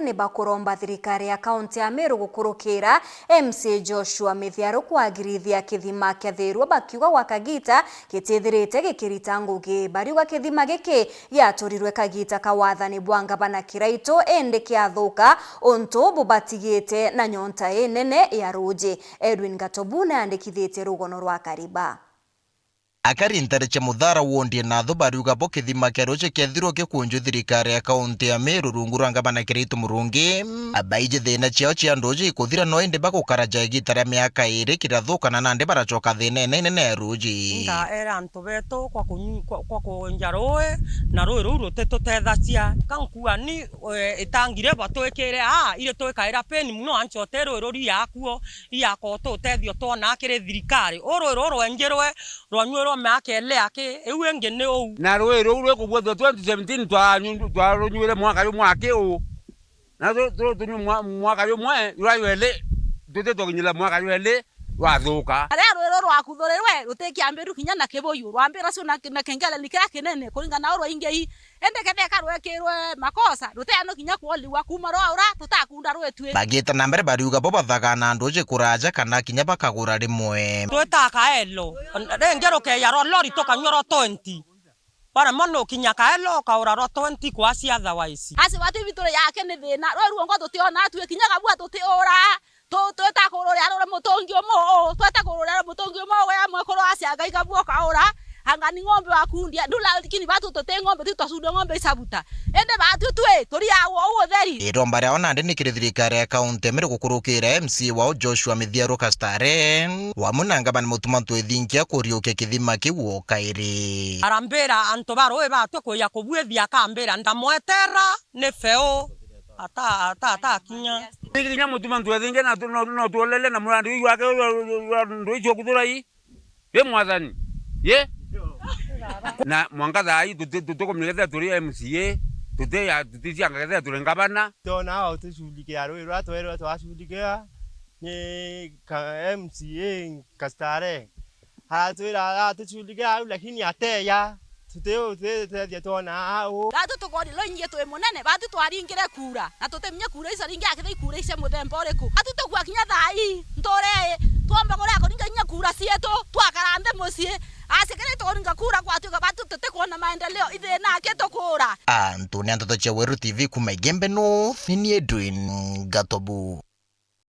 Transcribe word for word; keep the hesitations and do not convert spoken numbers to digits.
ni bakuromba thirikari ya kaunti ya Meru gukurukira M C A Joshua Mithiaru kwagirithia kithima kiathirwe, bakiuga gwa kagita gitithirite gikirita ngugi. Bariuga kithima giki giaturirwe kagita ka wathani bwa ngavana Kiraitu, indi kiathuka untu bubatigite na nyonta inene ya ruuji. Edwin Gatobu naandikithitie rugono rwa Kariba. Akari ntare cia Muthara wondi na Athu bariuga bo kithima kia ruuji kiethirwe gikunjwi thirikari ya kaunti ya Meru rungu rwa ngavana Kiraitu Murungi, baiji thiina ciao cia nduuji ikuthira no indi bagukara ja igita ria miaka iiri kirathukana nandi baracoka thiina inene ya ruuji. Ndaera antu betu kwa kunyu-, kwa, kwa kunja ruui, na ruui ruu rutitutethacia. Ka nkuani, e, itangi ri batwikire aa, iri twikaira pain mono, ancho ti ruui ruria akuo, iakoo tutethio twonaa kiri thirikari. Uu ruui ruu rwenjirwe, rwanyuirwe miaka ili aki, iu ingi ni uu. Na ruui ruu rwikubua twenty seventeen twanyu-, twarunyuire mwaka jumwe aki uu. Na tu-, tu-, tunywe mwa-, mwaka jumwe, jura jweli, tutitukinyira mwaka jweli, rwathuka. Aria ruui ruu rwakuthurirwe, rutikiambiru kinya na kibuyu, rwambira cio na ki-, na kingeleni kiria kinene, kuringana na uu rwaingi. Indi ketheka rwekirwe makosa, rutiano kinya kwoliwa kuuma rwaura, tutakunda rwitwi. Bagita na mbere bariuga bo bathagaa na nduuji kuraja kana kinya bakagura rimwe. Twitaa kaelo, ringi rukeya rwa lori tukanyua rwa twenty. Waremwa nukinya kaelo ukaura rwa twenty kwasi otherwise. Asi wati bitu yake ni thina, rwe ruongo tutiona twi kinya kabua tutiura. Tu-, tweta kururia rure mutungi umwe uu, tweta kururia rure mutungi umwe uu, ya mwekuru acia Ngai kabua ukaura, anga ni ng'ombe wakundia, ndula, lakini batu tuti ng'ombe, tu twacundia ng'ombe icabuta. Indi batu twi, turiagwa uu utheri. Iromba riao nandi ni kiri thirikari ya kaunti ya Meru gukurukira M C A wao Joshua Mithiaru Kastare, wamwe na ngavana Mutuma Ntwethingia kuriukia kithima kiu o kairi. Arambira antu ba ruui batwi kuya kubuithia, akambira ndamwetera ni feu. Ata, ata, atakinya. Ringi kinya Mutuma Ntwethingia na tu-, no, no tuolele na murandi uyu wake uru, uru, uru, ndu icio kuthura ii. Ye mwathani. Ye? Na mwanka thaa ii tuti-, tutikumenya kethira turi M C A, tuti ya, tuticianga kethira turi ngavana. Tona au tuculikia ruui ruria twerwe twaculikia ni ka M C A Kastare. Aratwira, aratuculikia au, lakini ateya. Tuti-, tutitethia twona au. Batu tukori loingie twi munene, batu twaringire kura, na tutiminya kura icio ringi akethira i kura icia muthemba uriku. Batu tukua kinya thaa ii, nture, twomba kuria kuringa kinya kura cietu, twakara nthi mucii. Asikiri tukuringa kura gwatuika batu tutikwona maendeleo, ithina aki tukura. Antu ni nteto cia Weru T V kuma Igembe North, ni ni Edwin Gatobu.